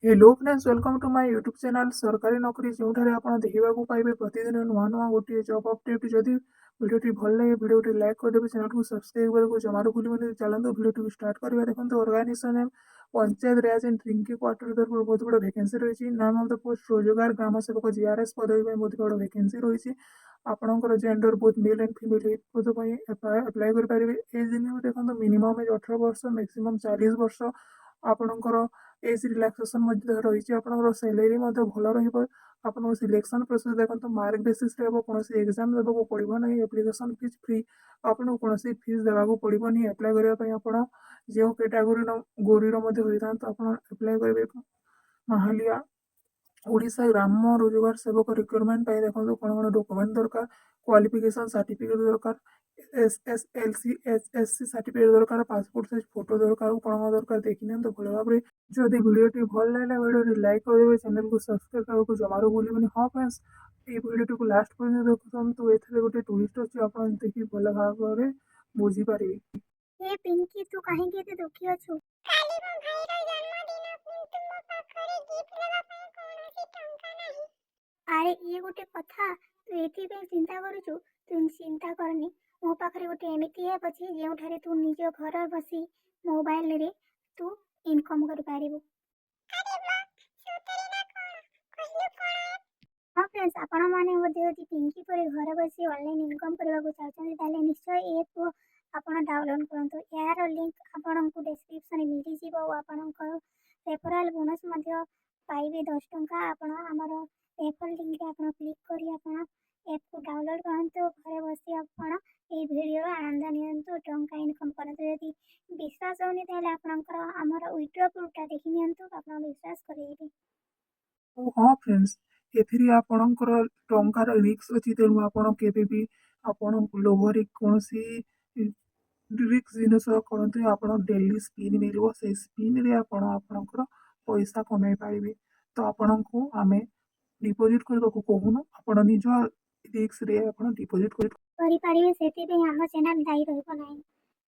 Hello friends, welcome to my YouTube channel ସରକାରୀ ନୌକରି, ଯେଉଁଠାରେ ଆପଣ ଦେଖିବାକୁ ପାଇବେ ପ୍ରତିଦିନ ନୂଆ ନୂଆ ଗୋଟିଏ ଜବ୍ ଅପଡେଟ୍। ଯଦି ଭିଡ଼ିଓଟି ଭଲ ଲାଗେ, ଭିଡ଼ିଓଟି ଲାଇକ୍ କରିଦେବେ। ଚ୍ୟାନେଲକୁ ସବସ୍କ୍ରାଇବ୍ କରିବାକୁ ଜମାରୁ ଭୁଲିବେନି। ଚାଲନ୍ତୁ, ଭିଡ଼ିଓଟିକୁ ଷ୍ଟାର୍ଟ କରିବା। ଦେଖନ୍ତୁ, organisation panchayat Raj and drinking water ତରଫରୁ ବହୁତ ବଡ଼ ଭ୍ୟାକେନ୍ସି ରହିଛି। ନାମ ଅଫ୍ the post ରୋଜଗାର ଗ୍ରାମ ସେବକ, ଜିଆର୍ଏସ୍ ପଦବୀ ପାଇଁ ବହୁତ ବଡ଼ ଭ୍ୟାକେନ୍ସି ରହିଛି। ଆପଣଙ୍କର ଜେଣ୍ଡର ବହୁତ ମେଲ୍ ଆଣ୍ଡ ଫିମେଲ୍ ପଦ ପାଇଁ ଆପ୍ଲାଏ କରିପାରିବେ। ଏଜ୍ ଲିମିଟ୍ ଦେଖନ୍ତୁ, ମିନିମମ୍ ଏଜ୍ 18 ବର୍ଷ, ମ୍ୟାକ୍ସିମମ୍ 40 ବର୍ଷ। ଆପଣଙ୍କର ଏଜ୍ ରିଲାକ୍ସେସନ୍ ମଧ୍ୟ ରହିଛି। ଆପଣଙ୍କର ସ୍ୟାଲେରୀ ମଧ୍ୟ ଭଲ ରହିବ। ଆପଣଙ୍କ ସିଲେକ୍ସନ୍ ପ୍ରୋସେସ୍ ଦେଖନ୍ତୁ, ମାର୍କ ବେସିସ୍ରେ ହେବ। କୌଣସି ଏକ୍ଜାମ୍ ଦେବାକୁ ପଡ଼ିବ ନାହିଁ। Application fees free. ଆପଣଙ୍କୁ କୌଣସି ଫିସ୍ ଦେବାକୁ ପଡ଼ିବନି ଆପ୍ଲାଏ କରିବା ପାଇଁ। ଆପଣ ଯେଉଁ କ୍ୟାଟାଗୋରୀର ଗୋରୀର ମଧ୍ୟ ହୋଇଥାନ୍ତୁ, ଆପଣ ଆପ୍ଲାଏ କରିବେ। ମାହାଲିଆ ଓଡ଼ିଶା ଗ୍ରାମ ରୋଜଗାର ସେବକ ରିକ୍ରୁଟମେଣ୍ଟ ପାଇଁ ଦେଖନ୍ତୁ, କ'ଣ କ'ଣ ଡକୁମେଣ୍ଟ ଦରକାର। କ୍ୱାଲିଫିକେସନ୍ ସାର୍ଟିଫିକେଟ୍ ଦରକାର, SSLC, HSC certificate ଦରକାର, ପାସପୋର୍ଟ ସାଇଜ୍ ଫଟୋ ଦରକାର। କ'ଣ କ'ଣ ଦରକାର, ଦେଖିନିଅନ୍ତୁ ଭଲ ଭାବରେ। ଯଦି ଭିଡ଼ିଓଟି ଭଲ ଲାଗିଲା, ଭିଡ଼ିଓଟି ଲାଇକ୍ କରିଦେବେ। ଚ୍ୟାନେଲକୁ ସବସ୍କ୍ରାଇବ୍ କରିବାକୁ ଜମାରୁ ଭୁଲିବେନି। ହଁ ଫ୍ରେଣ୍ଡସ୍, ଏଇ ଭିଡ଼ିଓଟିକୁ ଲାଷ୍ଟ ପର୍ଯ୍ୟନ୍ତ ଦେଖନ୍ତୁ। ଏଥିରେ ଗୋଟେ ଟ୍ୱିଷ୍ଟ ଅଛି, ଆପଣ ଦେଖି ଭଲ ଭାବରେ ବୁଝିପାରିବେ। ହେ ପିଙ୍କି, ତୁ କାହିଁକି ଏତେ ଦୁଃଖୀ ଅଛୁ? କାଲି ମୋ ଭାଇର ଜନ୍ମଦିନ, କିନ୍ତୁ ମୋ ପାଖରେ ଗିଫ୍ଟ ଦେବା ପାଇଁ କୌଣସି ଟଙ୍କା ନାହିଁ। ଆରେ, ଇଏ ଗୋଟେ କଥା? ତୁ ଏଥିପାଇଁ ଚିନ୍ତା କରୁଛୁ? ତୁ ଚିନ୍ତା କରନି। ମୋ ପାଖରେ ଗୋଟେ ଏମିତି ଆପ୍ ଅଛି, ଯେଉଁଠାରେ ତୁ ନିଜ ଘରେ ବସି ମୋବାଇଲରେ ତୁ ଇନକମ୍ କରିପାରିବୁ। ଆରେ ବାଃ, ସତରେ ନା କଣ? କହିଲୁ କଣ ଆପ୍? ହଁ ଫ୍ରେଣ୍ଡସ୍, ଆପଣମାନେ ମଧ୍ୟ ଯଦି ପିଙ୍କି ପରି ଘରେ ବସି ଅନଲାଇନ୍ ଇନକମ୍ କରିବାକୁ ଚାହୁଁଛନ୍ତି, ତାହେଲେ ନିଶ୍ଚୟ ଏ ଆପ୍କୁ ଆପଣ ଡାଉନଲୋଡ଼୍ କରନ୍ତୁ। ଏହାର ଲିଙ୍କ୍ ଆପଣଙ୍କୁ ଡେସ୍କ୍ରିପସନ୍ରେ ମିଳିଯିବ ଓ ଆପଣଙ୍କର ରେଫରାଲ୍ ବୋନସ୍ ମଧ୍ୟ ପାଇବେ 10 ଟଙ୍କା। ଆପଣ ଆମର ରେଫର୍ ଲିଙ୍କରେ ଆପଣ କ୍ଲିକ୍ କରି ଆପଣ ଆପ୍କୁ ଡାଉନଲୋଡ଼୍ କରନ୍ତୁ। ଘରେ ବସି ଆପଣ ଏଇ ଭିଡ଼ିଓର ଆନନ୍ଦ ନିଅନ୍ତୁ, ଟଙ୍କା ଇନକମ୍ କରନ୍ତୁ। ଯଦି ବିଶ୍ୱାସ ହେଉନି, ତାହେଲେ ଆପଣଙ୍କର ଆମର ୱିଡ୍ର ପ୍ରୁଫ୍ଟା ଦେଖି ନିଅନ୍ତୁ, ଆପଣ ବିଶ୍ୱାସ କରିଯିବେ। ଓ ହଁ ଫ୍ରେଣ୍ଡସ୍, ଏଥିରେ ଆପଣଙ୍କର ଟଙ୍କାର ରିସ୍କ ଅଛି। ତେଣୁ ଆପଣ କେବେ ବି ଆପଣ ଲୋଭରେ କୌଣସି ରିସ୍କ ଜିନିଷ କରନ୍ତୁ। ଆପଣ ଡେଲି ସ୍ପିନ୍ ମିଳିବ, ସେଇ ସ୍ପିନ୍ରେ ଆପଣ ଆପଣଙ୍କର ପଇସା କମାଇ ପାରିବେ। ତ ଆପଣଙ୍କୁ ଆମେ ଡିପୋଜିଟ୍ କରିବାକୁ କହୁନୁ। ଆପଣ ନିଜ ରିସ୍କରେ ଆପଣ ଡିପୋଜିଟ୍ କରି କରିପାରିବେ, ସେଥିପାଇଁ ଆମ ଚ୍ୟାନେଲ୍ ଦାୟୀ ରହିବ ନାହିଁ।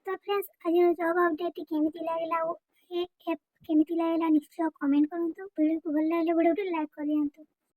ତ ଫ୍ରେଣ୍ଡସ୍, ଆଜିର ଜବ୍ ଅପଡ଼େଟ୍ଟି କେମିତି ଲାଗିଲା ଓ ଏ ଆପ୍ କେମିତି ଲାଗିଲା, ନିଶ୍ଚୟ କମେଣ୍ଟ କରନ୍ତୁ। ଭିଡ଼ିଓକୁ ଭଲ ଲାଗିଲେ ଭିଡ଼ିଓଟି ଲାଇକ୍ କରିଦିଅନ୍ତୁ।